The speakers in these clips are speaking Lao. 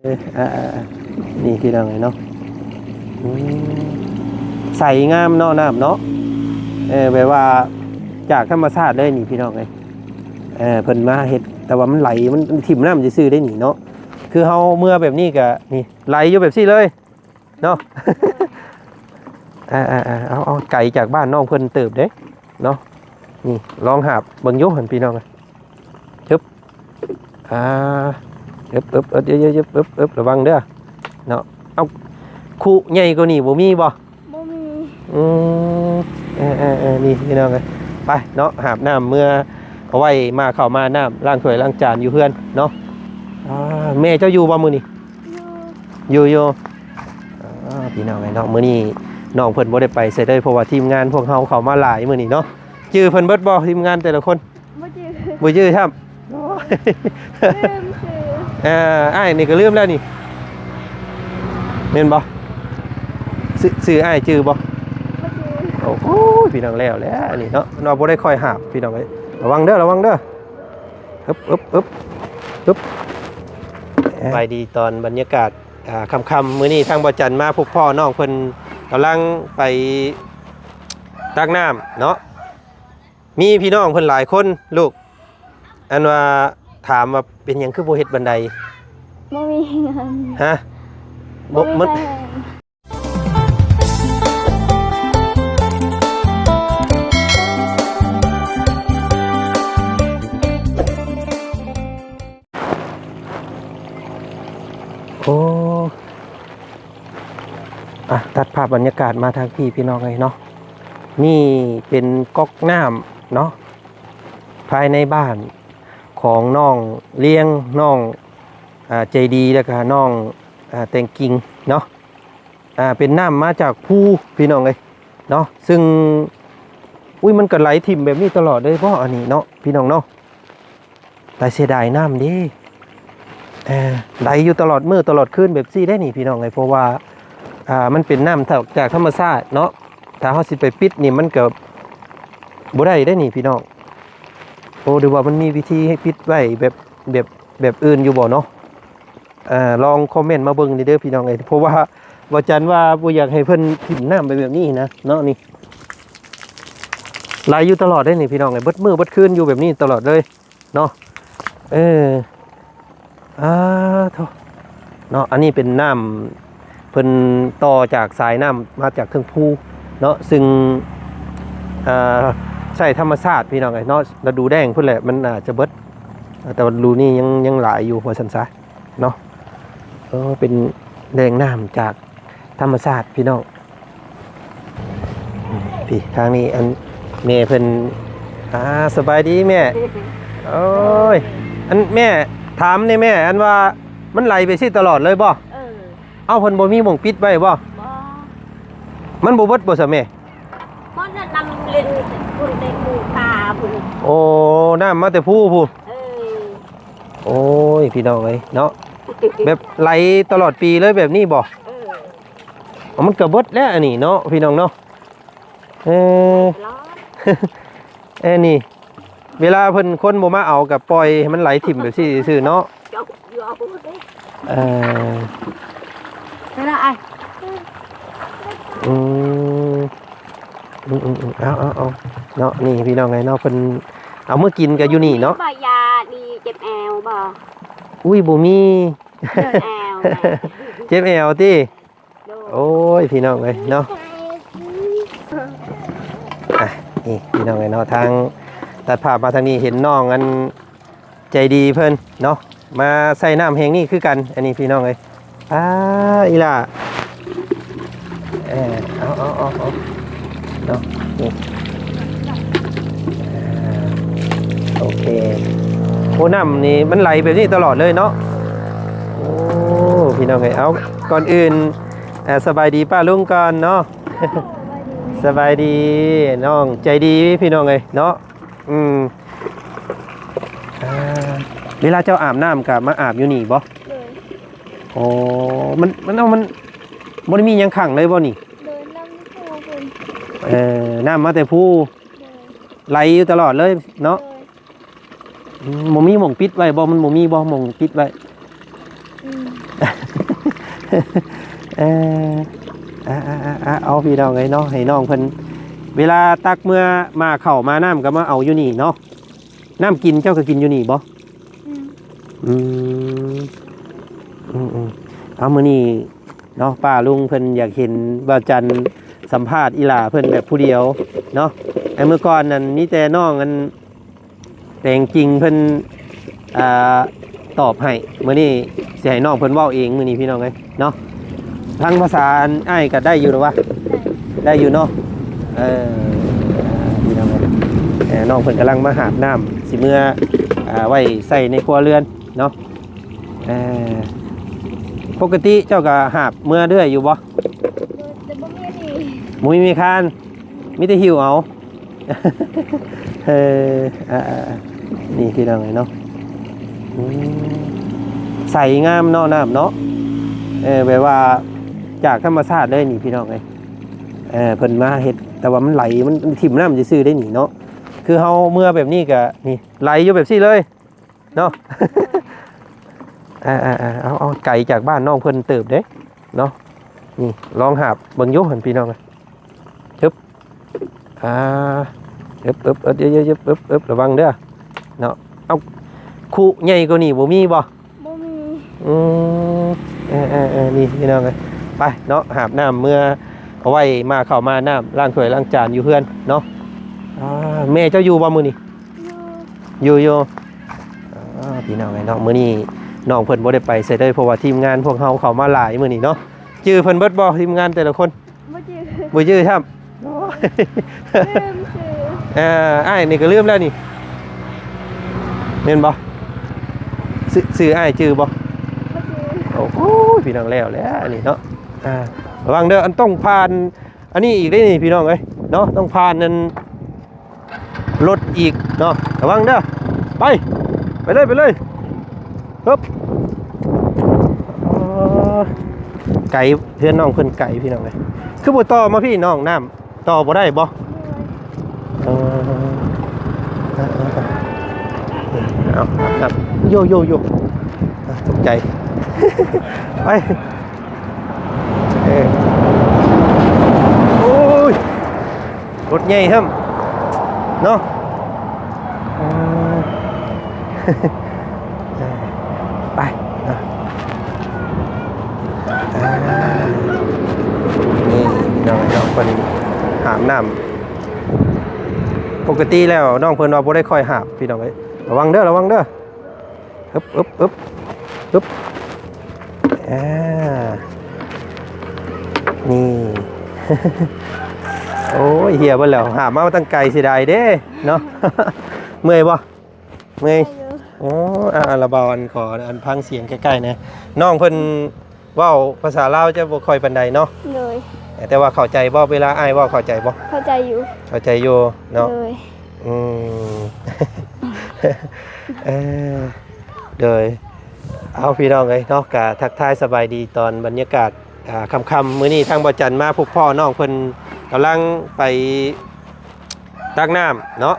ເອີ ອ່າໆໆ ນີ້ພີ່ນ້ອງເອີຍເນາະ ອືມ ໃສງາມເນາະ ນ້ຳເນາະ ເອີ ແບບວ່າຈາກທຳມະຊາດເລີຍນີ້ພີ່ນ້ອງເອີຍ ເອີ ເພິ່ນມາເຮັດ ແຕ່ວ່າມັນໄຫຼ ມັນ ມັນຖິ້ມນ້ຳຊື່ໆເດ້ນີ້ເນາະ ຄືເຮົາເມືອແບບນີ້ກະນີ້ ໄຫຼຢູ່ແບບຊີ້ເລີຍ ເນາະ ອ່າໆໆ ເອົາ ເອົາ ໄກຈາກບ້ານນ້ອງເພິ່ນເຕີບເດ້ເນາະ ນີ້ລອງຫາບເບິ່ງຢູ່ຫັ້ນພີ່ນ້ອງ ຮຶບ ອ່າ ເອີບໆ ເອີບ ເອີບ ເອີບ ເອີບ ລະວັງເດີເນາະ ເອົາ ຄຸໃຫຍ່ກວ່ານີ້ບໍ່ມີບໍ່? ບໍ່ມີ ອືມ ເອີໆໆ ນີ້ພີ່ນ້ອງເອີຍ ໄປເນາະ ຫາບນ້ຳເມືອເອົາໄວ້ ມາເຂົ້າມານ້ຳ ລ້າງຖ້ວຍລ້າງຈານຢູ່ເຮືອນເນາະ ອ່າ ແມ່ເຈົ້າຢູ່ບໍ່ມື້ນີ້? ຢູ່ ຢູ່ ຢູ່ ອ່າ ພີ່ນ້ອງເອີຍເນາະ ມື້ນີ້ນ້ອງເພິ່ນບໍ່ໄດ້ໄປໃສເລີຍ ເພາະວ່າທີມງານພວກເຮົາເຂົ້າມາຫຼາຍມື້ນີ້ເນາະ ຈື່ເພິ່ນເບິດບໍ່ ທີມງານແຕ່ລະຄົນ? ບໍ່ຈື່ ບໍ່ຈື່ຊ້ຳ ລືມຊື່ ເອີ ອ້າຍນີ້ກໍລືມແລ້ວນີ້ ແມ່ນບໍ່? ຊື່ ຊື່ອ້າຍຈື່ບໍ່? ບໍ່ຈື່ ໂອ້ໂຫ ພີ່ນ້ອງ ແລ້ວແຫຼະອັນນີ້ເນາະ ເນາະ ບໍ່ໄດ້ຄ່ອຍຫາບ ພີ່ນ້ອງເອີຍ ລະວັງເດີ ລະວັງເດີ ອຶບ ອຶບ ອຶບ ອຶບ ສະບາຍດີຕອນບັນຍາກາດ ອ່າ ຄ່ຳໆ ມື້ນີ້ທາງບໍ່ຈັນມາພົບພໍ້ນ້ອງເພິ່ນກຳລັງໄປຕັກນ້ຳເນາະ ມີພີ່ນ້ອງເພິ່ນຫຼາຍຄົນລູກ ອັນວ່າຖາມວ່າເປັນຫຍັງຄືບໍ່ເຮັດບັນໄດ? ບໍ່ມີເງິນ ຮະ? ບໍ່ ບໍ່ມີ ມັນ ແພງ ໂອ້ ອ່ະ ຕັດພາບບັນຍາກາດມາທາງພີ້ ພີ່ນ້ອງເອີຍເນາະ ນີ້ເປັນກັອກນ້ຳເນາະ ພາຍໃນບ້ານຂອງນ້ອງລ້ຽງ ນ້ອງ ອ່າ ໃຈດີ ແລ້ວກະນ້ອງ ອ່າ ແຕງກິງເນາະ ອ່າ ເປັນນ້ຳມາຈາກພູ ພີ່ນ້ອງເອີຍເນາະ ຊຶ່ງ ອຸ້ຍ ມັນກະໄຫຼຖິ້ມແບບນີ້ຕະຫຼອດເລີຍບໍ່ ອັນນີ້ເນາະ ພີ່ນ້ອງເນາະ ຕາຍເສຍດາຍນ້ຳເດ້ ເອີ ໄຫຼຢູ່ຕະຫຼອດມື້ຕະຫຼອດຄືນແບບຊີ້ເດ້ນີ້ ພີ່ນ້ອງເອີຍ ເພາະວ່າ ອ່າ ມັນເປັນນ້ຳຈາກທຳມະຊາດເນາະ ຖ້າເຮົາຊິໄປປິດນີ້ມັນກະບໍ່ໄດ້ເດ້ນີ້ ພີ່ນ້ອງ ໂອ້ ຫຼືວ່າມັນມີວິທີໃຫ້ປິດໄວ້ແບບ ແບບ ແບບອື່ນຢູ່ບໍ່ເນາະ? ເອີ ລອງຄອມເມັນມາເບິ່ງແດ່ເດີພີ່ນ້ອງເອີຍ ເພາະວ່າບໍ່ຈັນວ່າບໍ່ຢາກໃຫ້ເພິ່ນຖິ້ມນ້ຳໄປແບບນີ້ນະເນາະ ນີ້ ໄຫຼຢູ່ຕະຫຼອດເດ້ນີ້ພີ່ນ້ອງເອີຍ ເບິດມື້ເບິດຄືນຢູ່ແບບນີ້ຕະຫຼອດເລີຍເນາະ ເອີ ອາໂທ້ ເນາະ ອັນນີ້ເປັນນ້ຳ ເພິ່ນຕໍ່ຈາກສາຍນ້ຳມາຈາກເທິງພູເນາະ ຊຶ່ງ ເອີ ໃຊ້ທຳມະຊາດພີ່ນ້ອງເອີຍເນາະ ລະດູແລ້ງພຸ້ນແຫຼະມັນອາດຈະເບິດ ແຕ່ວ່າລະດູນີ້ຍັງ ຍັງຫຼາຍຢູ່ວ່າຊັ້ນຊະເນາະ ເອີ ເປັນແຫຼ່ງນ້ຳຈາກທຳມະຊາດພີ່ນ້ອງ ພີ້ທາງນີ້ ອັນແມ່ເພິ່ນ ອາ ສະບາຍດີແມ່ ໂອ້ຍ ອັນແມ່ ຖາມແດ່ແມ່ ອັນວ່າມັນໄຫຼໄປຊີ້ຕະຫຼອດເລີຍບໍ່? ເອີ ເອົ້າ ເພິ່ນບໍ່ມີໝ່ອງປິດໄວ້ບໍ່? ບໍ່ ມັນບໍ່ເບິດບໍ່ຊະແມ່? ໝົດແລ້ວ ນ້ຳຫຼິ້ນພຸ້ນແຕ່ພູຕາພຸ້ນ ໂອ້ ນ້ຳມາແຕ່ພູພຸ້ນ ເອີ ໂອ້ຍ ພີ່ນ້ອງເອີຍເນາະ ແບບໄຫຼຕະຫຼອດປີເລີຍແບບນີ້ບໍ່? ເອີ ມັນກະເບິດແລ້ວອັນນີ້ເນາະ ພີ່ນ້ອງເນາະ ເອີ ເອີ ນີ້ ເວລາເພິ່ນຄົນບໍ່ມາເອົາກະປ່ອຍໃຫ້ມັນໄຫຼຖິ້ມແບບຊີ້ຊື່ໆເນາະ ເອີ ໄປລະອ້າຍ ອືມ ອືມໆໆ ເອົາໆໆ ເນາະ ນີ້ພີ່ນ້ອງເອີຍເນາະ ເພິ່ນເອົາມາກິນກະຢູ່ນີ້ເນາະ ບໍ່ ຢານີ້ເຈັບແອວບໍ່? ອຸ້ຍ ບໍ່ມີ ເຈັບແອວ ເຈັບແອວຕິ? ໂດຍ ໂອ້ຍ ພີ່ນ້ອງເອີຍເນາະ ອ່ະ ນີ້ພີ່ນ້ອງເອີຍເນາະ ທາງ ຕັດພາບມາທາງນີ້ເຫັນນ້ອງອັນໃຈດີເພິ່ນເນາະ ມາໃສ່ນ້ຳແຫ່ງນີ້ຄືກັນ ອັນນີ້ພີ່ນ້ອງເອີຍ ອາ ອີ່ຫຼ້າ ເອີ ເອົາໆໆໆ ເນາະ ນີ້ ອ່າ ໂອເຄ ໂອ້ ນ້ຳນີ້ມັນໄຫຼແບບນີ້ຕະຫຼອດເລີຍເນາະ ໂອ້ ພີ່ນ້ອງເອີຍ ເອົາ ກ່ອນອື່ນ ອ່າ ສະບາຍດີປ້າລຸງກ່ອນເນາະ ສະບາຍດີ ນ້ອງໃຈດີພີ່ນ້ອງເອີຍເນາະ ອືມ ອ່າ ເວລາເຈົ້າອາບນ້ຳກະມາອາບຢູ່ນີ້ບໍ່? ໂດຍ ໂອ້ ມັນ ມັນ ເອົາ ມັນບໍ່ໄດ້ມີຫຍັງຂັງເລີຍບໍ່ນີ້? ໂດຍ ນ້ຳໃນພູພຸ້ນ ເອີ ນ້ຳມາແຕ່ພູ ໂດຍ ໄຫຼຢູ່ຕະຫຼອດເລີຍເນາະ ໂດຍ ອືມ ບໍ່ມີໝ່ອງປິດໄວ້ບໍ່? ມັນບໍ່ມີບໍ່ໝ່ອງປິດໄວ້? ອືມ ເອີ ອ່າໆໆ ເອົາ ພີ່ນ້ອງເອີຍເນາະ ໃຫ້ນ້ອງເພິ່ນ ເວລາຕັກເມືອມາເຂົ້າມານ້ຳກໍມາເອົາຢູ່ນີ້ເນາະ. ນ້ຳກິນເຈົ້າກໍກິນຢູ່ນີ້ບໍ່? ອືມ ອືມ ອືມໆ ເອົາ ມື້ນີ້ເນາະ ປ້າລຸງເພິ່ນຢາກເຫັນບ່າວຈັນສຳພາດອີ່ຫຼ້າເພິ່ນແບບຜູ້ດຽວເນາະ. ໄອ້ມື້ກ່ອນນັ້ນມີແຕ່ນ້ອງອັນ ແຕ່ງຈິງເພິ່ນ ອ່າ ຕອບໃຫ້ ມື້ນີ້ຊິໃຫ້ນ້ອງເພິ່ນເວົ້າເອງ ມື້ນີ້ພີ່ນ້ອງເອີຍເນາະ. ທາງພາສາອັນອ້າຍກໍໄດ້ຢູ່ແລ້ວວະ? ໄດ້ ໄດ້ຢູ່ເນາະ. ເອີ ພີ່ນ້ອງເອີຍ ເອີ ນ້ອງເພິ່ນກຳລັງມາຫາບນ້ຳ ຊິເມືອ ອ່າ ໄວ້ໃຊ້ໃນຄົວເຮືອນເນາະ. ເອີ ປົກກະຕິເຈົ້າກໍຫາບເມືອເລື້ອຍຢູ່ບໍ່? ແຕ່ບໍ່ມີອັນນີ້ ບໍ່ມີແມ່ຄານ ມີແຕ່ຫິ້ວເອົາ. ເອີ ອ່າໆ ນີ້ພີ່ນ້ອງເອີຍເນາະ ອືມ ໃສງາມເນາະ ນ້ຳເນາະ. ເອີ ແບບວ່າຈາກທຳມະຊາດເລີຍນີ້ພີ່ນ້ອງເອີຍ. ເອີ ເພິ່ນມາເຮັດ ແຕ່ວ່າມັນໄຫຼ ມັນ ມັນຖິ້ມນ້ຳຊື່ໆ ໄດ້ນີ້ເນາະ. ຄືເຮົາເມືອແບບນີ້ກໍນີ້ ໄຫຼຢູ່ແບບຊີ້ເລີຍ ເນາະ. ເອີໆໆ ເອົາ ເອົາ ໄກຈາກບ້ານນ້ອງເພິ່ນເຕີບເດ້ເນາະ. ນີ້ລອງຫາບເບິ່ງຢູ່ຫັ້ນພີ່ນ້ອງ ຮຶບ ອ່າ ຮຶບ ຮຶບ ຮຶບ ຮຶບ ຮຶບ ຮຶບ ລະວັງເດີ້ເນາະ. ເອົາ ຄຸໃຫຍ່ກວ່ານີ້ບໍ່ມີບໍ່? ບໍ່ມີ. ອືມ ເອີໆໆ ນີ້ພີ່ນ້ອງເອີຍ ໄປເນາະ ຫາບນ້ຳເມືອ ເອົາໄວ້ມາເຂົ້າມານ້ຳ ລ້າງຖ້ວຍລ້າງຈານຢູ່ເຮືອນເນາະ. ອ່າ ແມ່ເຈົ້າຢູ່ບໍ່ມື້ນີ້? ຢູ່ ຢູ່ ຢູ່. ອ່າ ພີ່ນ້ອງເອີຍເນາະ ມື້ນີ້ນ້ອງເພິ່ນບໍ່ໄດ້ໄປໃສເລີຍ ເພາະວ່າທີມງານພວກເຮົາເຂົ້າມາຫຼາຍມື້ນີ້ເນາະ. ຈື່ເພິ່ນເບິດບໍ່ ທີມງານແຕ່ລະຄົນ? ບໍ່ຈື່ ບໍ່ຈື່ຊ້ຳ. ໂອ້ຍ ລືມຊື່. ເອີ ອ້າຍນີ້ກໍລືມແລ້ວນີ້ ແມ່ນບໍ່? ຊື່ ຊື່ອ້າຍຈື່ບໍ່? ບໍ່ຈື່. ໂອ້ໂຫ ພີ່ນ້ອງ ແລ້ວແລ້ວນີ້ເນາະ. ອ່າ ລະວັງເດີ້ ອັນຕ້ອງຜ່ານ ອັນນີ້ອີກເດ້ນີ້ພີ່ນ້ອງເອີຍເນາະ ຕ້ອງຜ່ານນັ້ນລົດອີກເນາະ ລະວັງເດີ້. ໄປ ໄປເລີຍ ໄປເລີຍ ຮຶບ. ອໍ ໄກ ເຮືອນນ້ອງເພິ່ນໄກພີ່ນ້ອງເອີຍ ຄືບໍ່ຕໍ່ມາພີ້ນ້ອງ ນ້ຳ ຕໍ່ບໍ່ໄດ້ບໍ່? ເອີ ເອີ ເອີ ເອີ ເອົາ ເອົາ ໂຢ ໂຢ ໂຢ ຕົກໃຈ ໄປ ເອີ ໂອ້ຍ ລົດໃຫຍ່ແທ້ເນາະ ເອີ ເອີ ໄປເນາະ ອ່າ ນີ້ພີ່ນ້ອງເນາະ ເພິ່ນຫາບນ້ຳ ປົກກະຕິແລ້ວນ້ອງເພິ່ນວ່າບໍ່ໄດ້ຄ່ອຍຫາບ ພີ່ນ້ອງເອີຍ ລະວັງເດີ້ ລະວັງເດີ້ ອຶບ ອຶບ ອຶບ ອຶບ ອ່າ ນີ້ ໂອ້ຍ ເຫຍເບິດແລ້ວ ຫາບມາຕັ້ງໄກ ເສຍດາຍເດ້ເນາະ ເມື່ອຍບໍ່? ເມື່ອຍ ໄດ້ຢູ່ ໂອ້ ອ່າ ລະເບົາ ອັນ ຂໍ ອັນ ຟັງສຽງໃກ້ໆ ແດ່ ນ້ອງເພິ່ນເວົ້າພາສາລາວຈະບໍ່ຄ່ອຍປານໃດເນາະ ໂດຍ ແຕ່ວ່າເຂົ້າໃຈບໍ່ ເວລາອ້າຍເວົ້າ ເຂົ້າໃຈບໍ່? ເຂົ້າໃຈຢູ່ ເຂົ້າໃຈຢູ່ເນາະ ໂດຍ ອືມ ເອີ ໂດຍ ເອົາ ພີ່ນ້ອງເອີຍເນາະ ກະທັກທາຍສະບາຍດີຕອນບັນຍາກາດ ອ່າ ຄ່ຳໆ ມື້ນີ້ທາງບ່າວຈັນມາພົບພໍ້ນ້ອງເພິ່ນກຳລັງໄປຕັກນ້ຳເນາະ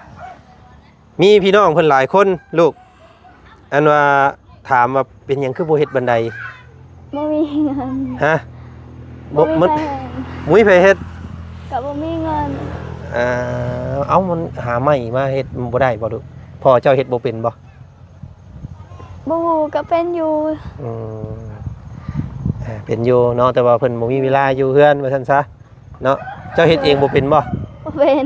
ມີພີ່ນ້ອງເພິ່ນຫຼາຍຄົນລູກ ອັນວ່າຖາມວ່າເປັນຫຍັງຄືບໍ່ເຮັດບັນໄດ? ບໍ່ມີເງິນ ຮະ? ບໍ່ ບໍ່ມີໃຜເຮັດ ບໍ່ມີໃຜເຮັດ ກໍບໍ່ມີເງິນ ອ່າ ເອົ້າ ມັນຫາໄມ້ມາເຮັດມັນບໍ່ໄດ້ບໍ່ລູກ? ພໍ່ເຈົ້າເຮັດບໍ່ເປັນບໍ່? ບໍ່ຮູ້ ກໍເປັນຢູ່ ອືມ ເປັນຢູ່ເນາະ ແຕ່ວ່າເພິ່ນບໍ່ມີເວລາຢູ່ເຮືອນວ່າຊັ້ນຊະ ເນາະ ເຈົ້າເຮັດເອງບໍ່ເປັນບໍ່? ບໍ່ເປັນ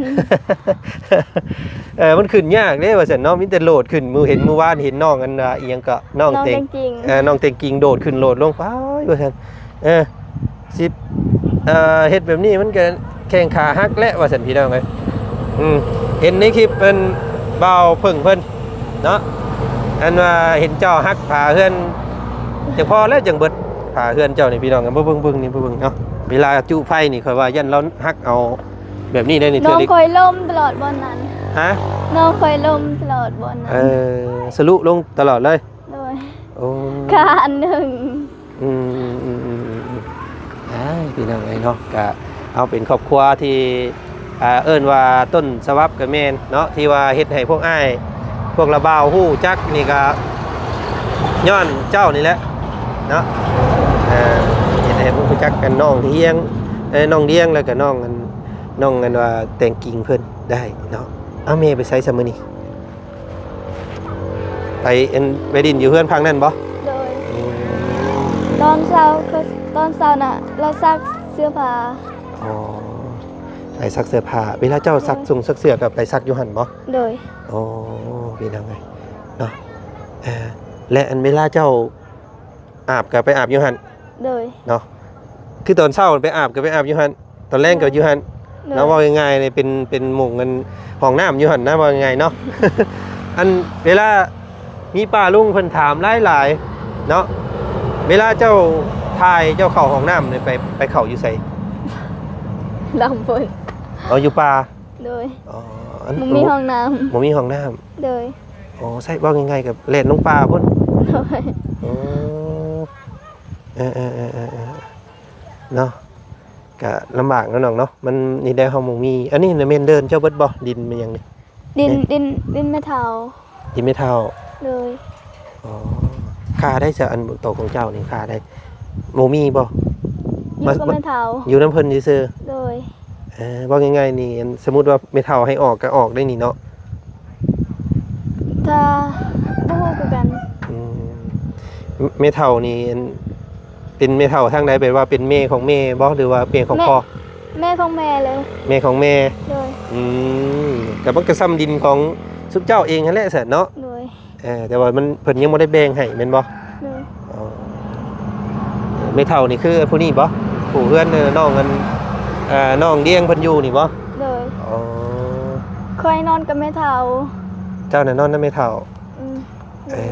ເອີ ມັນຂຶ້ນຍາກເດ້ວ່າຊັ້ນເນາະ ມີແຕ່ໂຫຼດຂຶ້ນ ມື້ເຫັນ ມື້ວານເຫັນນ້ອງອັນ ອາ ອີ່ຫຍັງເກາະ ນ້ອງ ນ້ອງແຕ່ງ ແຕ່ງກິ່ງ ເອີ ນ້ອງແຕ່ງກິ່ງໂດດຂຶ້ນໂດດລົງ ປ້າຍ ວ່າຊັ້ນ ເອີ ຊິ ເອີ ເຮັດແບບນີ້ມັນກໍແຂ້ງຂາຫັກແຫຼະວ່າຊັ້ນ ພີ່ນ້ອງເອີຍ ອືມ ເຫັນໃນຄລິບເພິ່ນ ບ່າວເຜິ້ງເພິ່ນ ເນາະ ອັນວ່າເຫັນເຈົ້າຫັກຝາເຮືອນ ຈັ່ງພໍແລ້ວຈັ່ງເບິດຝາເຮືອນເຈົ້ານີ້ ພີ່ນ້ອງ ເບິ່ງ ເບິ່ງ ເບິ່ງນີ້ ເບິ່ງເນາະ ເວລາຈຸໄຟນີ້ ຂ້ອຍວ່າຢ້ານລາວຫັກເອົາແບບນີ້ໄດ້ນີ້ ນ້ອງຂ້ອຍລົ້ມຕະຫຼອດບ່ອນນັ້ນ ຮະ ນ້ອງຂ້ອຍລົ້ມຕະຫຼອດບ່ອນນັ້ນ ເອີ ສະລຸລົງຕະຫຼອດເລີຍ ໂດຍ ໂອ້ ຂາອັນໜຶ່ງ ອືມ ອືມ ອືມ ອືມ ອືມ ອ້າຍ ພີ່ນ້ອງເອີຍເນາະ ກະເຮົາເປັນຄອບຄົວທີ່ ອ່າ ເອີ້ນວ່າຕົ້ນສະບັບກໍແມ່ນເນາະ ທີ່ວ່າເຮັດໃຫ້ພວກອ້າຍ ພວກລະບ່າວຮູ້ຈັກນີ້ ກະຍ້ອນເຈົ້ານີ້ແຫຼະເນາະ ອ່າ ເຮັດໃຫ້ຮູ້ຈັກກັນ ນ້ອງຮຽງ ເອີ ນ້ອງລຽງ ແລ້ວກໍນ້ອງອັນ ນ້ອງອັນວ່າແຕງກິງເພິ່ນໄດ້ເນາະ. ເອົາ ແມ່ໄປໃສຊະມື້ນີ້? ໄປອັນ ໄປຫຼິ້ນຢູ່ເຮືອນພັງນັ້ນບໍ່? ໂດຍ. ອືມ ຕອນເຊົ້າ ຕອນເຊົ້ານະ ລາວຊັກເສື້ອຜ້າ. ອໍ ໄປຊັກເສື້ອຜ້າ. ເວລາເຈົ້າຊັກ ໂດຍ ສົ່ງຊັກເສື້ອກໍໄປຊັກຢູ່ຫັ້ນບໍ່? ໂດຍ. ອໍ ເປັນຫຍັງເນາະ? ເອີ ແລະ ອັນເວລາເຈົ້າ ອາບກໍໄປອາບຢູ່ຫັ້ນ. ໂດຍ. ເນາະ ຄືຕອນເຊົ້າໄປອາບກໍໄປອາບຢູ່ຫັ້ນ ຕອນແລງກໍຢູ່ຫັ້ນ. ໂດຍ. ເນາະ ເວົ້າງ່າຍໆ ເປັນ ເປັນໝ່ອງອັນ ຫ້ອງນ້ຳຢູ່ຫັ້ນນະ ເວົ້າງ່າຍໆເນາະ. ອັນເວລາມີປ້າລຸງເພິ່ນຖາມຫຼາຍໆເນາະ ເວລາເຈົ້າຖ່າຍ ເຈົ້າເຂົ້າຫ້ອງນ້ຳນີ້ ໄປ ໄປເຂົ້າຢູ່ໃສ? ຫຼັງພຸ້ນ. ເອົາ ຢູ່ປ່າ. ໂດຍ. ອໍ ອັນ ບໍ່ມີຫ້ອງນ້ຳ. ບໍ່ມີຫ້ອງນ້ຳ. ໂດຍ. ອໍ ໃຊ້ ເວົ້າງ່າຍໆ ກໍແລ່ນລົງປ່າພຸ້ນ. ໂດຍ. ອໍ ເອີໆໆໆໆ ເນາະ ກະລຳບາກເນາະນ້ອງເນາະ ມັນນີ້ໄດ້ ເຮົາບໍ່ມີ. ອັນນີ້ນະແມ່ນເດີ່ນເຈົ້າເບິດບໍ່? ດິນແມ່ນຫຍັງນີ້? ດິນ ດິນ ດິນແມ່ເຖົ້າ. ດິນແມ່ເຖົ້າ. ໂດຍ. ອໍ ຄ່າໄດ້ຊະ ອັນໂຕຂອງເຈົ້ານີ້ຄ່າໄດ້ ບໍ່ມີບໍ່? ຢູ່ກັບແມ່ເຖົ້າ. ຢູ່ນຳເພິ່ນຊື່ໆ. ໂດຍ. ເອີ ເວົ້າງ່າຍໆນີ້ ອັນ ສົມມຸດວ່າແມ່ເຖົ້າໃຫ້ອອກກໍອອກໄດ້ນີ້ເນາະ? ກະບໍ່ຮູ້ຄືກັນ. ອືມ ແມ່ເຖົ້ານີ້ ອັນ ເປັນແມ່ເຖົ້າທາງໃດ? ແບບວ່າເປັນແມ່ຂອງແມ່ບໍ່ ຫຼືວ່າແມ່ຂອງພໍ່? ແມ່ຂອງແມ່ເລີຍ. ແມ່ຂອງແມ່. ໂດຍ. ອືມ ກໍມັນກໍສ່ຳດິນຂອງຊຸມເຈົ້າເອງຫັ້ນແຫຼະຊັ້ນເນາະ? ໂດຍ. ເອີ ແຕ່ວ່າມັນ ເພິ່ນຍັງບໍ່ໄດ້ແບ່ງໃຫ້ແມ່ນບໍ່? ໂດຍ. ອໍ ແມ່ເຖົ້ານີ້ຄືຜູ້ນີ້ບໍ່? ຜູ້ເຮືອນ ເອີ ນ້ອງອັນ ເອີ ນ້ອງລ້ຽງເພິ່ນຢູ່ນີ້ບໍ່? ໂດຍ. ອໍ ຂ້ອຍນອນກັບແມ່ເຖົ້າ. ເຈົ້ານະນອນນຳແມ່ເຖົ້າ. ອືມ. ເອີ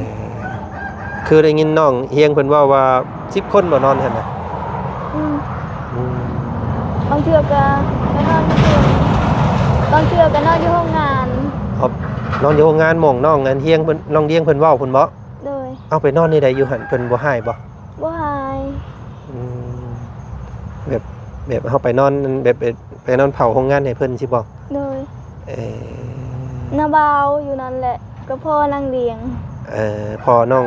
ຄືໄດ້ຍິນນ້ອງຮຽງເພິ່ນເວົ້າວ່າ ສິບຄົນບໍ່ນອນຫັ້ນນະ? ອືມ. ອືມ ບາງເທື່ອກໍໄປນອນຢູ່ ບາງເທື່ອກໍນອນຢູ່ໂຮງງານ. ອໍ ນອນຢູ່ໂຮງງານ ໝ່ອງນ້ອງອັນຮຽງເພິ່ນ ນ້ອງລ້ຽງເພິ່ນເວົ້າພຸ້ນບໍ່? ໂດຍ. ເອົາ ໄປນອນແນວໃດຢູ່ຫັ້ນ ເພິ່ນບໍ່ຮ້າຍບໍ່? ບໍ່ຮ້າຍ. ອືມ ແບບ ແບບເຮົາໄປນອນ ແບບ ແບບໄປນອນເຝົ້າໂຮງງານໃຫ້ເພິ່ນຊີ້ບໍ່? ໂດຍ. ເອີ ນ້າບ່າວຢູ່ນັ້ນແຫຼະ ກັບພໍ່ນາງລ້ຽງ. ເອີ ພໍ່ນ້ອງ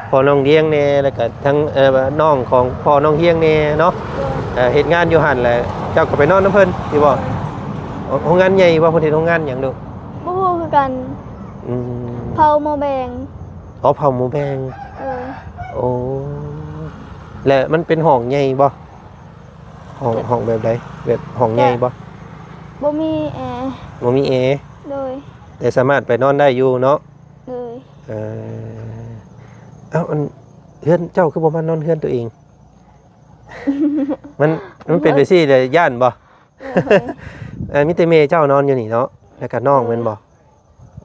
ພໍ່ນ້ອງລ້ຽງແດ່ ແລ້ວກໍທັງ ເອີ ນ້ອງຂອງພໍ່ນ້ອງຮຽງແດ່ເນາະ. ໂດຍ. ເອີ ເຮັດງານຢູ່ຫັ້ນແຫຼະ ເຈົ້າກໍໄປນອນນຳເພິ່ນຊີ້ບໍ່? ໂດຍ. ໂຮງງານໃຫຍ່ບໍ່? ເພິ່ນເຮັດໂຮງງານຫຍັງລູກ? ບໍ່ຮູ້ຄືກັນ. ອືມ ເຜົາໝໍ້ແບງ. ອໍ ເຜົາໝໍ້ແບງ. ເອີ. ໂອ້ ແລ້ວມັນເປັນຫ້ອງໃຫຍ່ບໍ່? ຫ້ອງ ຫ້ອງແບບໃດ? ແບບຫ້ອງໃຫຍ່ບໍ່? ບໍ່ມີແອ. ບໍ່ມີແອ. ໂດຍ. ແຕ່ສາມາດໄປນອນໄດ້ຢູ່ເນາະ? ໂດຍ. ເອີ ເອົ້າ ອັນ ເຮືອນເຈົ້າຄືບໍ່ມານອນເຮືອນຕົວເອງ? ມັນ ມັນເປັນໄປຊີ້ແຫຼະ ຢ້ານບໍ່? ໂດຍ. ເອີ ມີແຕ່ແມ່ເຈົ້ານອນຢູ່ນີ້ເນາະ ແລ້ວກໍນ້ອງແມ່ນບໍ່? ໂດຍ.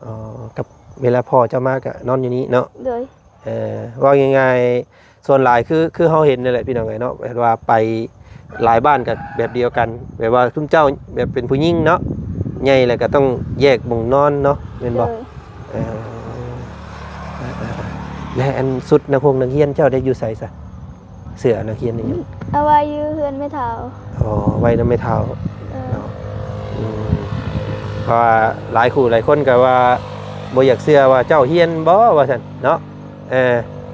ອໍ ກັບເວລາພໍ່ເຈົ້າມາກໍນອນຢູ່ນີ້ເນາະ? ໂດຍ. ເອີ ເວົ້າງ່າຍໆ ສ່ວນຫຼາຍຄື ຄືເຮົາເຫັນນີ້ແຫຼະ ພີ່ນ້ອງເອີຍເນາະ ແບບວ່າໄປຫຼາຍບ້ານກໍແບບດຽວກັນ ແບບວ່າຊຸມເຈົ້າແບບເປັນຜູ້ຍິງເນາະ ໃຫຍ່ແລ້ວກໍຕ້ອງແຍກໝ່ອງນອນເນາະ ແມ່ນບໍ່? ໂດຍ. ເອີ ແລະ ອັນຊຸດນັກຮຽນ ນັກຮຽນເຈົ້າໄດ້ຢູ່ໃສຊະ? ເສື້ອນັກຮຽນນີ້ ເອົາໄວ້ຢູ່ເຮືອນແມ່ເຖົ້າ. ອໍ ໄວ້ນຳແມ່ເຖົ້າ. ເອີ. ເນາະ ອືມ ເພາະວ່າຫຼາຍຄູ່ຫຼາຍຄົນກໍວ່າບໍ່ຢາກເຊື່ອວ່າເຈົ້າຮຽນບໍ່ວ່າຊັ້ນເນາະ. ເອີ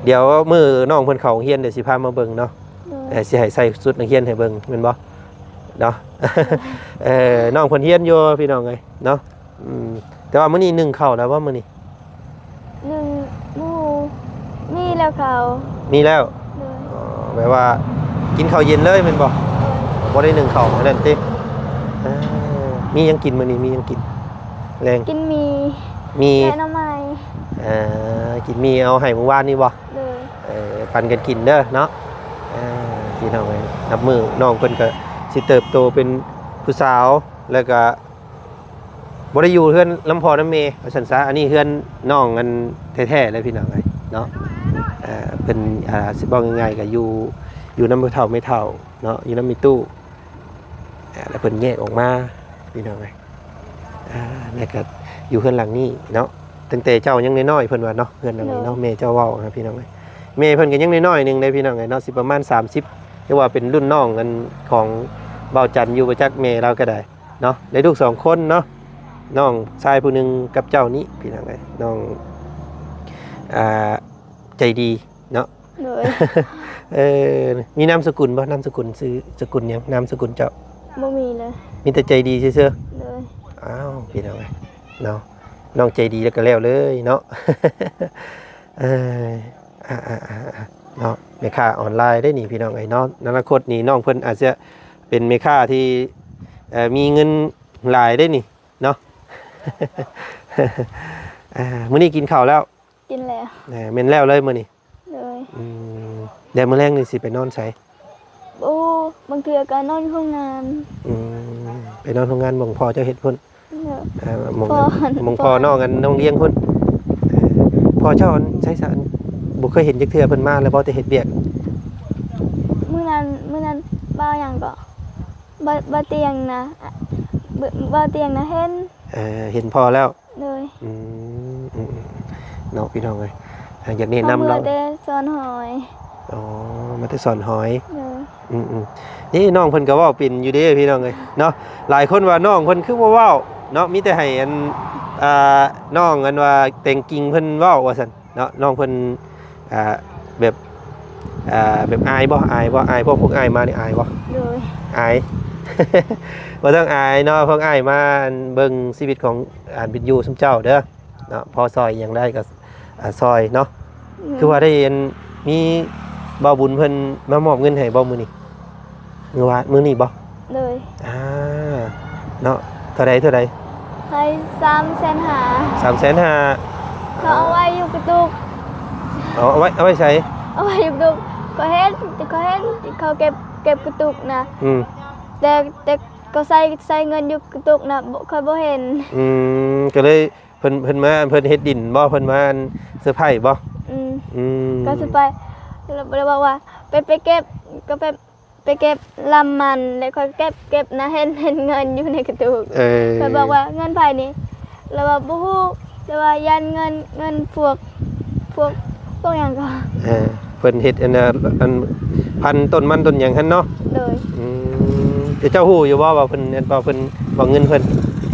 ດຽວມື້ນ້ອງເພິ່ນເຂົ້າໂຮງຮຽນ ດຽວຊິພາມາເບິ່ງເນາະ. ໂດຍ. ເອີ ຊິໃຫ້ໃສ່ຊຸດນັກຮຽນໃຫ້ເບິ່ງແມ່ນບໍ່? ເນາະ ເອີ ນ້ອງເພິ່ນຮຽນຢູ່ ພີ່ນ້ອງເອີຍເນາະ. ອືມ ແຕ່ວ່າມື້ນີ້ໜຶ້ງເຂົ້າແລ້ວບໍ່ມື້ນີ້? ໜຶ້ງ ໝູ່ ມີແລ້ວເຂົ້າ. ມີແລ້ວ. ໂດຍ. ອໍ ແບບວ່າກິນເຂົ້າເຢັນເລີຍແມ່ນບໍ່? ໂດຍ. ບໍ່ໄດ້ໜຶ້ງເຂົ້າອັນນັ້ນຕິ? ເອີ ມີຫຍັງກິນມື້ນີ້ ມີຫຍັງກິນແລງ? ກິນໝີ່ ໝີ່ ແກງໜໍ່ໄມ້. ເອີ ກິນໝີ່ເອົາໃຫ້ມື້ວານນີ້ບໍ່? ໂດຍ. ເອີ ປັນກັນກິນເດີເນາະ. ເອີ ພີ່ນ້ອງເອີຍ ນັບມື້ນ້ອງເພິ່ນກໍຊິເຕີບໂຕເປັນຜູ້ສາວ ແລ້ວກໍ ບໍ່ໄດ້ຢູ່ເຮືອນນຳພໍ່ນຳແມ່ວ່າຊັ້ນຊະ. ອັນນີ້ເຮືອນນ້ອງອັນແທ້ໆເລີຍ ພີ່ນ້ອງເອີຍເນາະ. ເອີ ເພິ່ນ ອ່າ ຊິເວົ້າງ່າຍໆ ກໍຢູ່ ຢູ່ນຳພໍ່ເຖົ້າແມ່ເຖົ້າເນາະ ຢູ່ນຳແມ່ຕູ້. ເອີ ແລ້ວເພິ່ນແຍກອອກມາ ພີ່ນ້ອງເອີຍ. ອ່າ ແລ້ວກໍຢູ່ເຮືອນຫຼັງນີ້ເນາະ ຕັ້ງແຕ່ເຈົ້າຍັງນ້ອຍໆ ເພິ່ນວ່າເນາະ ເຮືອນຫຼັງນີ້ເນາະ. ໂດຍ. ແມ່ເຈົ້າເວົ້ານະ ພີ່ນ້ອງເອີຍ. ແມ່ເພິ່ນກໍຍັງນ້ອຍໆໜຶ່ງເດ້ ພີ່ນ້ອງເອີຍເນາະ ຊິປະມານສາມສິບ ຫຼືວ່າເປັນລຸ້ນນ້ອງອັນຂອງບ່າວຈັນຢູ່ ບໍ່ຈັກແມ່ລາວກໍໄດ້. ເນາະ ໄດ້ລູກສອງຄົນເນາະ ນ້ອງຊາຍຜູ້ໜຶ່ງກັບເຈົ້ານີ້ ພີ່ນ້ອງເອີຍ ນ້ອງ ອ່າ ໃຈດີເນາະ. ໂດຍ. ເອີ ມີນາມສະກຸນບໍ່? ນາມສະກຸນຊື່ສະກຸນຫຍັງ? ນາມສະກຸນເຈົ້າ? ບໍ່ມີເລີຍ ມີແຕ່ໃຈດີຊື່ໆ. ໂດຍ. ອ້າວ ພີ່ນ້ອງເອີຍເນາະ ນ້ອງໃຈດີແລ້ວກໍແລ້ວເລີຍເນາະ. ເອີ ອ່າໆໆໆ ເນາະ ແມ່ຄ້າອອນລາຍເດ້ນີ້ ພີ່ນ້ອງເອີຍເນາະ. ອະນາຄົດນີ້ນ້ອງເພິ່ນອາດຈະເປັນແມ່ຄ້າທີ່ ເອີ ມີເງິນຫຼາຍເດ້ນີ້ເນາະ. ອ່າ ມື້ນີ້ກິນເຂົ້າແລ້ວ? ກິນແລ້ວ. ເອີ ແມ່ນແລ້ວເລີຍມື້ນີ້? ໂດຍ. ອືມ ແລ້ວມື້ແລງນີ້ຊິໄປນອນໃສ? ໂອ້ ບາງເທື່ອກໍນອນໂຮງງານ. ອືມ ໄປນອນໂຮງງານ ໝ່ອງພໍ່ເຈົ້າເຮັດພຸ້ນ? ໂດຍ. ເອີ ໝ່ອງ ພໍ່ ໝ່ອງພໍ່ນ້ອງອັນນ້ອງລ້ຽງພຸ້ນ. ເອີ ພໍ່ເຈົ້າອັນໃສຊະ ອັນບໍ່ເຄີຍເຫັນຈັກເທື່ອ ເພິ່ນມາແລ້ວບໍ່ ແຕ່ເຮັດວຽກ? ມື້ນັ້ນ ມື້ນັ້ນບ່າວຫຍັງເກາະ ບ່າວ ບ່າວຕຽງນະ ບ່າວຕຽງນະເຫັນ. ເອີ ເຫັນພໍ່ແລ້ວ. ໂດຍ. ອືມ ອືມໆ ເນາະ ພີ່ນ້ອງເອີຍ ຢາກແນະນຳເນາະ ເຮົາເມືອແຕ່ສອນຫອຍ. ອໍ ມາແຕ່ສອນຫອຍ. ໂດຍ. ອືມໆ ນີ້ນ້ອງເພິ່ນກໍເວົ້າເປັນຢູ່ເດ້ ພີ່ນ້ອງເອີຍເນາະ. ຫຼາຍຄົນວ່ານ້ອງເພິ່ນຄືບໍ່ເວົ້າເນາະ ມີແຕ່ໃຫ້ອັນ ອ່າ ນ້ອງອັນວ່າແຕ່ງກິ່ງເພິ່ນເວົ້າວ່າຊັ້ນເນາະ. ນ້ອງເພິ່ນ ອ່າ ແບບ ອ່າ ແບບອາຍບໍ່? ອາຍບໍ່? ອາຍພວກ ພວກອ້າຍມານີ້ອາຍບໍ່? ໂດຍ. ອາຍ ບໍ່ຕ້ອງອາຍເນາະ ພວກອ້າຍມາເບິ່ງຊີວິດຂອງ ອ່າ ວິດຢູ່ຊຸມເຈົ້າເດີເນາະ. ພໍຊ່ອຍຫຍັງໄດ້ກໍ ອ່າ ຊ່ອຍເນາະ. ໂດຍ. ຄືວ່າໄດ້ອັນ ມີບ່າວບຸນເພິ່ນມາມອບເງິນໃຫ້ບໍ່ມື້ນີ້? ມື້ວານ ມື້ນີ້ບໍ່? ໂດຍ. ອ່າ ເນາະ ເທົ່າໃດ ເທົ່າໃດ? ໃຫ້ສາມແສນຫ້າ. ສາມແສນຫ້າ. ເຂົາເອົາໄວ້ຢູ່ກະຕຸກ. ເອົາ ເອົາໄວ້ ເອົາໄວ້ໃສ? ເອົາໄວ້ຢູ່ກະຕຸກ. ຂ້ອຍເຫັນ ຂ້ອຍເຫັນເຂົາເກັບ ເກັບກະຕຸກນະ. ອືມ. ແຕ່ ແຕ່ເຂົາໃສ່ ໃສ່ເງິນຢູ່ກະຕຸກນະ ບໍ່ ຂ້ອຍບໍ່ເຫັນ. ອືມ ກໍເລີຍ ເພິ່ນ ເພິ່ນມາ ເພິ່ນເຮັດດິນບໍ່? ເພິ່ນມາເຊີໄພບໍ່? ອືມ ອືມ ກໍເຊີໄພ ແລ້ວ ແລ້ວບອກວ່າ ໄປ ໄປເກັບ ກໍໄປ ໄປເກັບລຳມັນ ແລ້ວຂ້ອຍເກັບ ເກັບນະ ເຫັນ ເຫັນເງິນຢູ່ໃນກະຕຸກ. ເອີ ຂ້ອຍບອກວ່າ ເງິນໃຜນີ້? ລາວວ່າ ບໍ່ຮູ້ ລາວວ່າ ຢ້ານເງິນ ເງິນພວກ ພວກ ພວກຫຍັງກໍ ເອີ ເພິ່ນເຮັດອັນ ອັນ ອັນ ພັນຕົ້ນມັນຕົ້ນຫຍັງຫັ້ນເນາະ. ໂດຍ. ອືມ ແຕ່ເຈົ້າຮູ້ຢູ່ບໍ່ວ່າເພິ່ນ ວ່າເພິ່ນ ວ່າເງິນເພິ່ນ?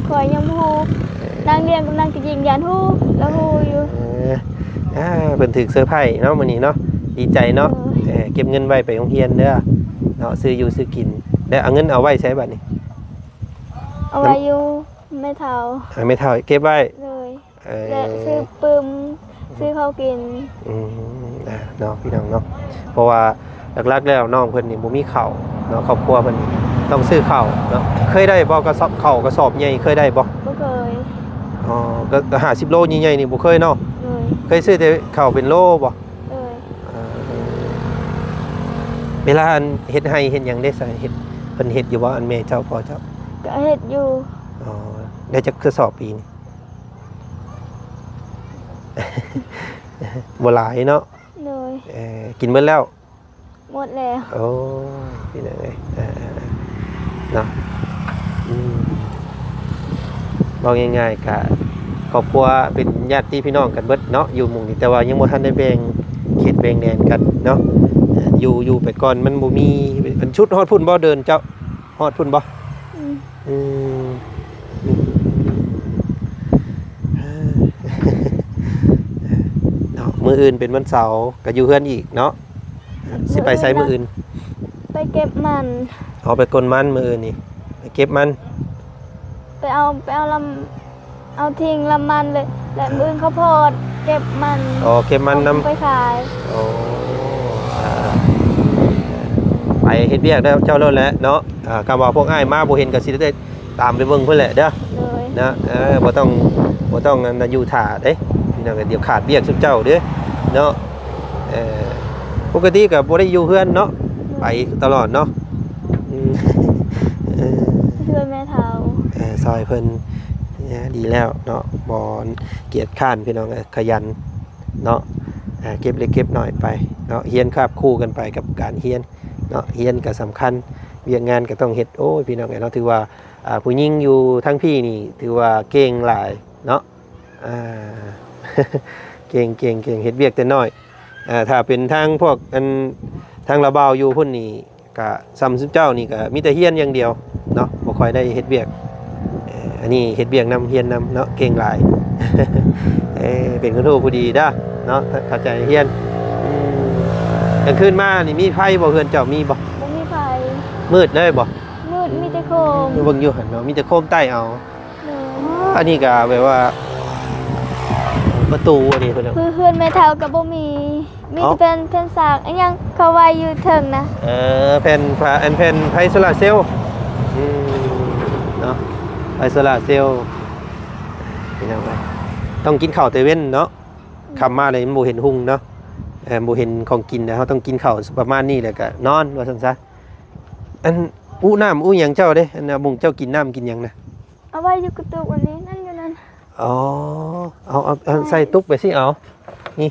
ຂ້ອຍຍັງບໍ່ຮູ້. ເອີ ນາງລ້ຽງກັບນາງກະຍິງຢ້ານຮູ້ ລາວຮູ້ຢູ່. ເອີ ອ່າ ເພິ່ນຖືກເຊີໄພເນາະມື້ນີ້ເນາະ ດີໃຈເນາະ. ໂດຍ. ເອີ ເກັບເງິນໄວ້ໄປໂຮງຮຽນເດີເນາະ ຊື້ຢູ່ຊື້ກິນ. ແລ້ວເອົາເງິນເອົາໄວ້ໃສບັດນີ້? ເອົາໄວ້ຢູ່ແມ່ເຖົ້າ. ເອົາແມ່ເຖົ້າເກັບໄວ້. ໂດຍ. ເອີ ແລະ ຊື້ປຶ້ມ ຊື້ເຂົ້າກິນ. ອືມ ອ່າ ເນາະ ພີ່ນ້ອງເນາະ ເພາະວ່າຫຼັກໆແລ້ວນ້ອງເພິ່ນນີ້ບໍ່ມີເຂົ້າເນາະ ຄອບຄົວເພິ່ນຕ້ອງຊື້ເຂົ້າເນາະ. ເຄີຍໄດ້ບໍ່ ກະສອບ ເຂົ້າກະສອບໃຫຍ່ ເຄີຍໄດ້ບໍ່? ບໍ່ເຄີຍ. ອໍ ກະ ກະຫ້າສິບໂລໃຫຍ່ໆນີ້ບໍ່ເຄີຍເນາະ. ໂດຍ. ເຄີຍຊື້ແຕ່ເຂົ້າເປັນໂລບໍ່? ໂດຍ. ເອີ ເວລາອັນເຮັດໄຮ່ເຮັດຫຍັງເດ້ ເຮັດ ເພິ່ນເຮັດຢູ່ບໍ່ ອັນແມ່ເຈົ້າ ພໍ່ເຈົ້າ? ກະເຮັດຢູ່. ອໍ ໄດ້ຈັກກະສອບປີນີ້? ບໍ່ຫຼາຍເນາະ. ໂດຍ. ເອີ ກິນເບິດແລ້ວ? ໝົດແລ້ວ. ໂອ້ຍ ພີ່ນ້ອງເອີຍ ເອີ ເນາະ ອືມ ເວົ້າງ່າຍໆ ກະຄອບຄົວເປັນຍາດຕິພີ່ນ້ອງກັນເບິດເນາະ ຢູ່ໝູ່ນີ້ ແຕ່ວ່າຍັງບໍ່ທັນໄດ້ແບ່ງເຂດແບ່ງແດນກັນເນາະ. ເອີ ຢູ່ ຢູ່ໄປກ່ອນ ມັນບໍ່ມີ ອັນ ສຸດຮອດພຸ້ນບໍ່ ເດີ່ນເຈົ້າ? ຮອດພຸ້ນບໍ່? ອືມ ອືມ ເນາະ ມື້ອື່ນເປັນວັນເສົາ ກໍຢູ່ເຮືອນອີກເນາະ. ຊິໄປໃສມື້ອື່ນ? ໄປເກັບມັນ. ອໍ ໄປກົນມັນມື້ອື່ນນີ້ ໄປເກັບມັນ ໄປເອົາ ໄປເອົາລຳ ເອົາຖິ້ງລຳມັນເລີຍ ແລະ ມື້ອື່ນເຂົ້າໂພດເກັບມັນ. ອໍ ເກັບມັນນຳ ເອົາໄປຂາຍ. ໂອ້ ອ່າ ໄປເຮັດວຽກເດີເຈົ້າໂລດແຫຼະເນາະ. ອ່າ ຄຳວ່າພວກອ້າຍມາບໍ່ເຫັນກໍຊິໄດ້ຕາມໄປເບິ່ງເພິ່ນແຫຼະເດີ. ໂດຍ. ເນາະ ເອີ ບໍ່ຕ້ອງ ບໍ່ຕ້ອງອັນນັ້ນຢູ່ຖ້າເດ້ ພີ່ນ້ອງ ດຽວຂາດວຽກຊຸມເຈົ້າເດ້ເນາະ. ເອີ ປົກກະຕິກໍບໍ່ໄດ້ຢູ່ເຮືອນເນາະ ໂດຍ ໄປຕະຫຼອດເນາະ. ອືມ ເອີ ຊ່ວຍແມ່ເຖົ້າ ເອີ ຊ່ອຍເພິ່ນ ດີແລ້ວເນາະ ບໍ່ກຽດຄ້ານ ພີ່ນ້ອງເອີຍ ຂະຫຍັນເນາະ. ເກັບເລັກເກັບນ້ອຍໄປເນາະ ຮຽນຄາບຄູ່ກັນໄປກັບການຮຽນເນາະ ຮຽນກໍສຳຄັນ ວຽກງານກໍຕ້ອງເຮັດ. ໂອ້ຍ ພີ່ນ້ອງເອີຍເນາະ ຖືວ່າ ອ່າ ຜູ້ຍິງຢູ່ທາງພີ້ນີ້ຖືວ່າເກັ່ງຫຼາຍເນາະ. ອ່າ ເກັ່ງ ເກັ່ງ ເກັ່ງ ເຮັດວຽກແຕ່ນ້ອຍ. ອ່າ ຖ້າເປັນທາງພວກ ອັນ ທາງລາວບ່າວຢູ່ພຸ້ນນີ້ ກະສ່ຳຊຸມເຈົ້ານີ້ກະມີແຕ່ຮຽນຢ່າງດຽວເນາະ ບໍ່ຄ່ອຍໄດ້ເຮັດວຽກ. ເອີ ອັນນີ້ເຮັດວຽກນຳ ຮຽນນຳເນາະ ເກັ່ງຫຼາຍ. ເອີ ເປັນຄົນຮູ້ຜູ້ດີເດີເນາະ ເຂົ້າໃຈຮຽນ. ອືມ ກາງຄືນມານີ້ມີໄຟບໍ່? ເຮືອນເຈົ້າມີບໍ່? ບໍ່ມີໄຟ. ມືດເລີຍບໍ່? ມືດ ມີແຕ່ໂຄມ. ເບິ່ງຢູ່ຫັ້ນເນາະ ມີແຕ່ໂຄມໄຕ້ເອົາ. ໂດຍ. ອໍ ອັນນີ້ກໍແບບວ່າປະຕູອັນນີ້ເພິ່ນ ຄືເຮືອນແມ່ເຖົ້າກໍບໍ່ມີ ມີແຕ່ແຜ່ນ ແຜ່ນສາກ ອີຫຍັງເຂົາໄວ້ຢູ່ເທິງນະ. ເອີ ແຜ່ນ ອັນ ແຜ່ນໄຟໂຊລາເຊວ. ອືມ ເນາະ ໄຟໂຊລາເຊວ. ພີ່ນ້ອງເອີຍ ຕ້ອງກິນເຂົ້າແຕ່ເວັນເນາະ. ອືມ ຄ່ຳມາແລ້ວມັນບໍ່ເຫັນຮຸ່ງເນາະ. ເອີ ບໍ່ເຫັນຂອງກິນນະ ເຮົາຕ້ອງກິນເຂົ້າປະມານນີ້ແລ້ວກໍນອນ ວ່າຊັ້ນຊະ. ອັນ ອຸນ້ຳອຸຫຍັງເຈົ້າເດ້? ອັນ ໝູ່ເຈົ້າກິນນ້ຳກິນຫຍັງນະ? ເອົາໄວ້ຢູ່ກະຕຸກອັນນີ້ ນັ້ນຢູ່ນັ້ນ. ອໍ ເອົາ ເອົາ ເອົາໃສ່ຕຸກໄປຊິເອົາ ນີ້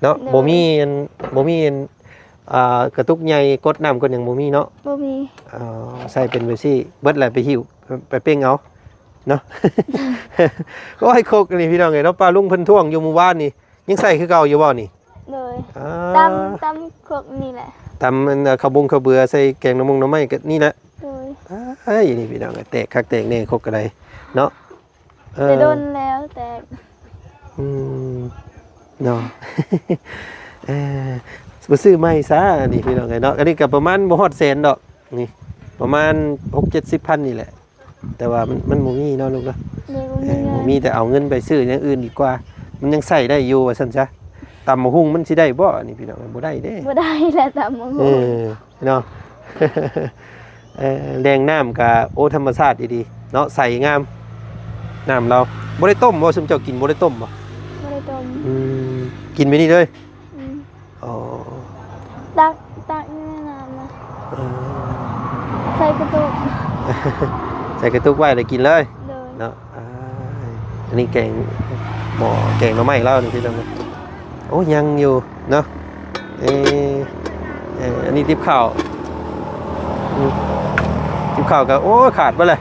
ເນາະ. ໂດຍ. ບໍ່ມີອັນ ບໍ່ມີອັນ ອ່າ ກະຕຸກໃຫຍ່ກົດນ້ຳກົດຫຍັງບໍ່ມີເນາະ? ບໍ່ມີ. ອໍ ໃສ່ເປັນແບບຊີ້ ເບິດແລ້ວໄປຫິ້ວ ໄປເປັ່ງເອົາເນາະ. ໂອ້ຍ ຄົກນີ້ພີ່ນ້ອງເອີຍເນາະ ປ້າລຸງເພິ່ນທ້ວງຢູ່ມື້ວານນີ້ ຍັງໃສ່ຄືເກົ່າຢູ່ບໍ່ນີ້? ໂດຍ. ອ່າ ຕຳ ຕຳຄົກນີ້ແຫຼະ ຕຳອັນ ເຂົ້າບົງເຂົ້າເບືອ ໃສ່ແກງໜໍ່ມົງໜໍ່ໄມ້ກໍນີ້ແຫຼະ. ໂດຍ. ອ້າຍ ນີ້ພີ່ນ້ອງ ແຕກຄັກແຕກແນ່ຄົກກໍໄດ້ເນາະ. ເອີ ແຕ່ດົນແລ້ວແຕກ. ອືມ ເນາະ. ເອີ ບໍ່ຊື້ໃໝ່ຊະ ອັນນີ້ພີ່ນ້ອງເອີຍເນາະ. ອັນນີ້ກໍປະມານບໍ່ຮອດແສນດອກ ນີ້ປະມານຫົກເຈັດສິບພັນນີ້ແຫຼະ. ແຕ່ວ່າມັນ ມັນບໍ່ມີເນາະລູກເນາະ. ໂດຍ. ບໍ່ມີເງິນ. ເອີ ບໍ່ມີ ແຕ່ເອົາເງິນໄປຊື້ຢ່າງອື່ນດີກວ່າ ມັນຍັງໃຊ້ໄດ້ຢູ່ ວ່າຊັ້ນຊະ. ຕຳບັກຫຸ່ງມັນຊິໄດ້ບໍ່? ນີ້ພີ່ນ້ອງ ບໍ່ໄດ້ເດ້. ບໍ່ໄດ້ແຫຼະ ຕຳບັກຫຸ່ງ. ເອີ ເນາະ. ເອີ ແຫຼ່ງນ້ຳກະ ໂອ້ ທຳມະຊາດດີໆເນາະ ໃສງາມ ນ້ຳລາວ. ບໍ່ໄດ້ຕົ້ມບໍ່? ຊຸມເຈົ້າກິນບໍ່ໄດ້ຕົ້ມບໍ່? ບໍ່ໄດ້ຕົ້ມ. ອືມ ກິນແບບນີ້ເລີຍ. ອືມ. ອໍ ຕັກ ຕັກຢູ່ໃນນ້ຳນະ. ເອີ ໃສ່ກະຕຸກ ໃສ່ກະຕຸກໄວ້ແລ້ວກິນເລີຍ. ໂດຍ. ເນາະ. ອ່າ ອັນນີ້ແກງ ໝໍ້ແກງໜໍ່ໄມ້ລາວນີ້ພີ່ນ້ອງ. ໂອ້ ຍັງຢູ່ເນາະ. ເອີ ເອີ ອັນນີ້ຕິບເຂົ້າ. ອືມ ຕິບເຂົ້າກໍ ໂອ້ ຂາດເບິດເລີຍ.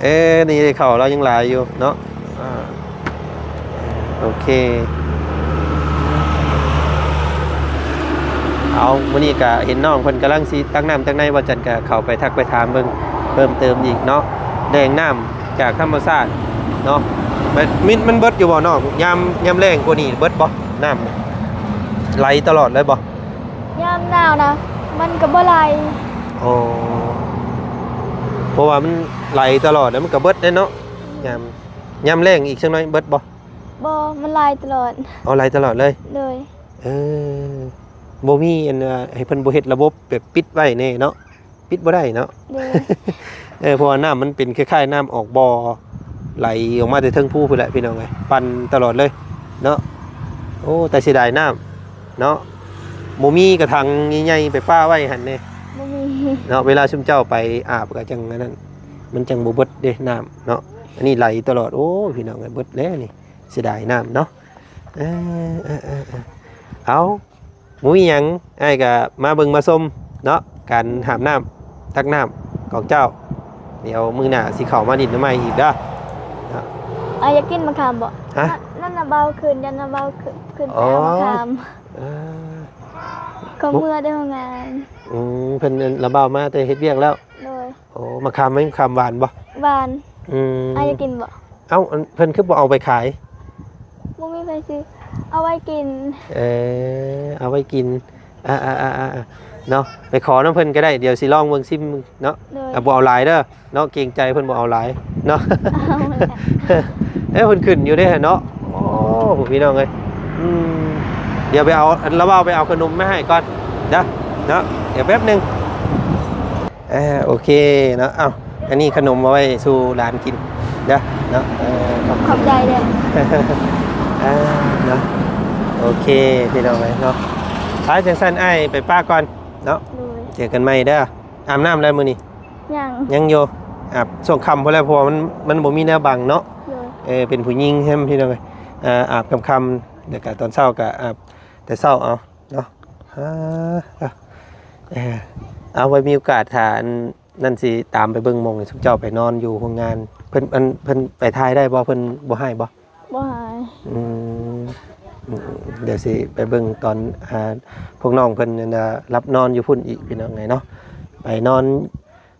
ເອີ ນີ້ເຂົ້າລາວຍັງຫຼາຍຢູ່ເນາະ. ອ່າ ໂອເຄ. ເອົາ ມື້ນີ້ກະເຫັນນ້ອງເພິ່ນກຳລັງຊິຕັກນ້ຳຕັກໃນ ວ່າຈັ່ນກະເຂົ້າໄປທັກໄປຖາມເບິ່ງເພີ່ມເຕີມອີກເນາະ. ແຫຼ່ງນ້ຳຈາກທຳມະຊາດເນາະ. ມັນ ມັນ ມັນເບິດຢູ່ບໍ່ນ້ອງ? ຍາມ ຍາມແລ້ງກວ່ານີ້ເບິດບໍ່? ນ້ຳໄຫຼຕະຫຼອດເລີຍບໍ່? ຍາມໜາວນະ ມັນກໍບໍ່ໄຫຼ. ອໍ ເພາະວ່າມັນໄຫຼຕະຫຼອດ ແລ້ວມັນກໍເບິດແດ່ເນາະ. ອືມ. ຍາມ ຍາມແລ້ງອີກຈັກໜ້ອຍເບິດບໍ່? ບໍ່ ມັນໄຫຼຕະຫຼອດ. ອໍ ໄຫຼຕະຫຼອດເລີຍ. ໂດຍ. ເອີ ບໍ່ມີອັນ ໃຫ້ເພິ່ນບໍ່ເຮັດລະບົບແບບປິດໄວ້ແດ່ເນາະ? ປິດບໍ່ໄດ້ເນາະ. ໂດຍ. ເອີ ເພາະວ່ານ້ຳມັນເປັນຄ້າຍໆນ້ຳອອກບໍ່ ໄຫຼອອກມາແຕ່ເທິງພູພຸ້ນແຫຼະພີ່ນ້ອງເອີຍ ປັ່ນຕະຫຼອດເລີຍເນາະ. ໂອ້ ແຕ່ເສຍດາຍນ້ຳເນາະ. ບໍ່ມີກະຖັງໃຫຍ່ໆໄປປະໄວ້ຫັ້ນເດ້. ບໍ່ມີເນາະ. ເວລາຊຸມເຈົ້າໄປອາບກະຈັ່ງອັນນັ້ນ ມັນຈັ່ງບໍ່ເບິດເດ້ນ້ຳເນາະ. ອັນນີ້ໄຫຼຕະຫຼອດ. ໂອ້ ພີ່ນ້ອງເອີຍ ເບິດແລ້ວນີ້ ເສຍດາຍນ້ຳເນາະ. ເອີ ເອີ ເອີ ເອີ ເອົາ ບໍ່ມີຫຍັງ ອ້າຍກະມາເບິ່ງມາຊົມເນາະ ການຫາບນ້ຳ ຕັກນ້ຳຂອງເຈົ້າ. ດຽວມື້ໜ້າຊິເຂົ້າມາດິນນຳໃໝ່ອີກເດີ. ອ້າຍຢາກກິນມະຂາມບໍ່? ຮະ? ນັ້ນນະ ເບົາຂຶ້ນ ຢ້ານນະ ເບົາຂຶ້ນ ຂຶ້ນໄປເອົາມະຂາມ. ອໍ ເອີ ເຂົາເມືອແຕ່ໂຮງງານ. ອືມ ເພິ່ນລະເບົາມາແຕ່ເຮັດວຽກແລ້ວ. ໂດຍ. ໂອ້ ມະຂາມ ມະຂາມຫວານບໍ່? ຫວານ. ອືມ ອ້າຍຢາກກິນບໍ່? ເອົ້າ ອັນ ເພິ່ນຄືບໍ່ເອົາໄປຂາຍ? ບໍ່ມີໃຜຊື້ ເອົາໄວ້ກິນ. ເອີ ເອົາໄວ້ກິນ. ອ່າໆໆໆ ເນາະ ໄປຂໍນຳເພິ່ນກໍໄດ້ ດຽວຊິລອງເບິ່ງ ຊິມເນາະ. ໂດຍ. ອ່າ ບໍ່ເອົາຫຼາຍເດີເນາະ ເກງໃຈເພິ່ນບໍ່ເອົາຫຼາຍເນາະ. ເອົາແຫຼະ ເອີ ເພິ່ນຂຶ້ນຢູ່ເດ້ເນາະ. ໂອ້ ພີ່ນ້ອງເອີຍ ອືມ ດຽວໄປເອົາ ລະເວົ້າໄປເອົາຂະໜົມມາໃຫ້ກ່ອນເດີເນາະ ດຽວແປັບໜຶ່ງ. ເອີ ໂອເຄເນາະ. ເອົ້າ ອັນນີ້ຂະໜົມເອົາໄວ້ສູ່ຫຼານກິນເດີເນາະ. ເອີ ຂອບ ຂອບໃຈເດີ. ເອີ ເນາະ ໂອເຄ ພີ່ນ້ອງເອີຍເນາະ. ໄປ ຈັ່ງຊັ້ນອ້າຍໄປປະກ່ອນເນາະ. ໂດຍ. ເຈີກັນໃໝ່ເດີ. ອາບນ້ຳແລ້ວມື້ນີ້? ຍັງ ຍັງຢູ່ ອາບຊ່ວງຄ່ຳພຸ້ນແຫຼະ ເພາະວ່າມັນ ມັນບໍ່ມີແນວບັງເນາະ. ໂດຍ. ເອີ ເປັນຜູ້ຍິງແຮມ ພີ່ນ້ອງເອີຍ. ອາ ອາບຄ່ຳໆ ແລ້ວກະຕອນເຊົ້າກະອາບແຕ່ເຊົ້າເອົາ. ເນາະ ເອີ ເອົາ ເອົາ ເອົາ ໄວ້ມີໂອກາດຖ້າອັນນັ້ນຊິຕາມໄປເບິ່ງໝ່ອງໃຫ້ຊຸມເຈົ້າໄປນອນຢູ່ໂຮງງານ. ເພິ່ນ ອັນ ເພິ່ນໄປຖ່າຍໄດ້ບໍ່? ເພິ່ນບໍ່ຮ້າຍບໍ່? ບໍ່ຮ້າຍ. ອືມ ອືມ ດຽວຊິໄປເບິ່ງຕອນ ອ່າ ພວກນ້ອງເພິ່ນນັ້ນນະ ຫຼັບນອນຢູ່ພຸ້ນອີກ ພີ່ນ້ອງເອີຍເນາະ. ໄປນອນ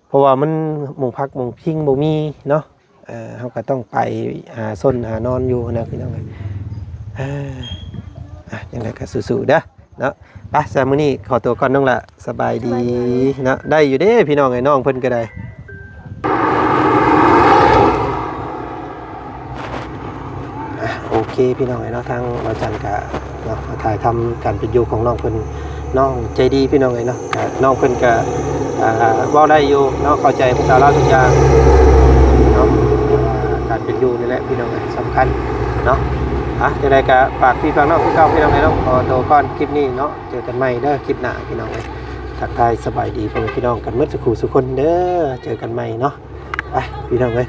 ເພາະວ່າມັນໝ່ອງພັກໝ່ອງພິງບໍ່ມີເນາະ. ເອີ ເຮົາກໍຕ້ອງໄປຫາຊົນຫານອນຢູ່ນະ ພີ່ນ້ອງເອີຍ. ເອີ ອ່ະ ຈັ່ງໃດກໍສູ້ໆເດີ. ເນາະ. ໄປ ສຳລັບມື້ນີ້ຂໍຕົວກ່ອນນ້ອງຫຼ້າ ສະບາຍດີເນາະ. ໄດ້ຢູ່ເດ້ພີ່ນ້ອງເອີຍ ນ້ອງເພິ່ນກໍໄດ້. ອ່ະ ໂອເຄພີ່ນ້ອງເອີຍເນາະ ທາງບ່າວຈັນກະເນາະ ມາຖ່າຍທຳການເປັນຢູ່ຂອງນ້ອງເພິ່ນ ນ້ອງໃຈດີພີ່ນ້ອງເອີຍເນາະ. ກະນ້ອງເພິ່ນກະ ອ່າ ເວົ້າໄດ້ຢູ່ເນາະ ເຂົ້າໃຈພາສາລາວທຸກຢ່າງເນາະ. ແຕ່ວ່າການເປັນຢູ່ນີ້ແຫຼະພີ່ນ້ອງເອີຍ ສຳຄັນເນາະ. ອ່ະ ຈັ່ງໃດກະຝາກພີ່ຝາກນ້ອງຄືເກົ່າພີ່ນ້ອງເອີຍເນາະ. ຂໍຕົວກ່ອນຄລິບນີ້ເນາະ ເຈີກັນໃໝ່ເດີຄລິບໜ້າພີ່ນ້ອງເອີຍ. ທັກທາຍສະບາຍດີພໍ່ແມ່ພີ່ນ້ອງກັນໝົດສູ່ຄູ່ສູ່ຄົນເດີ ເຈີກັນໃໝ່ເນາະ. ໄປພີ່ນ້ອງເອີຍ.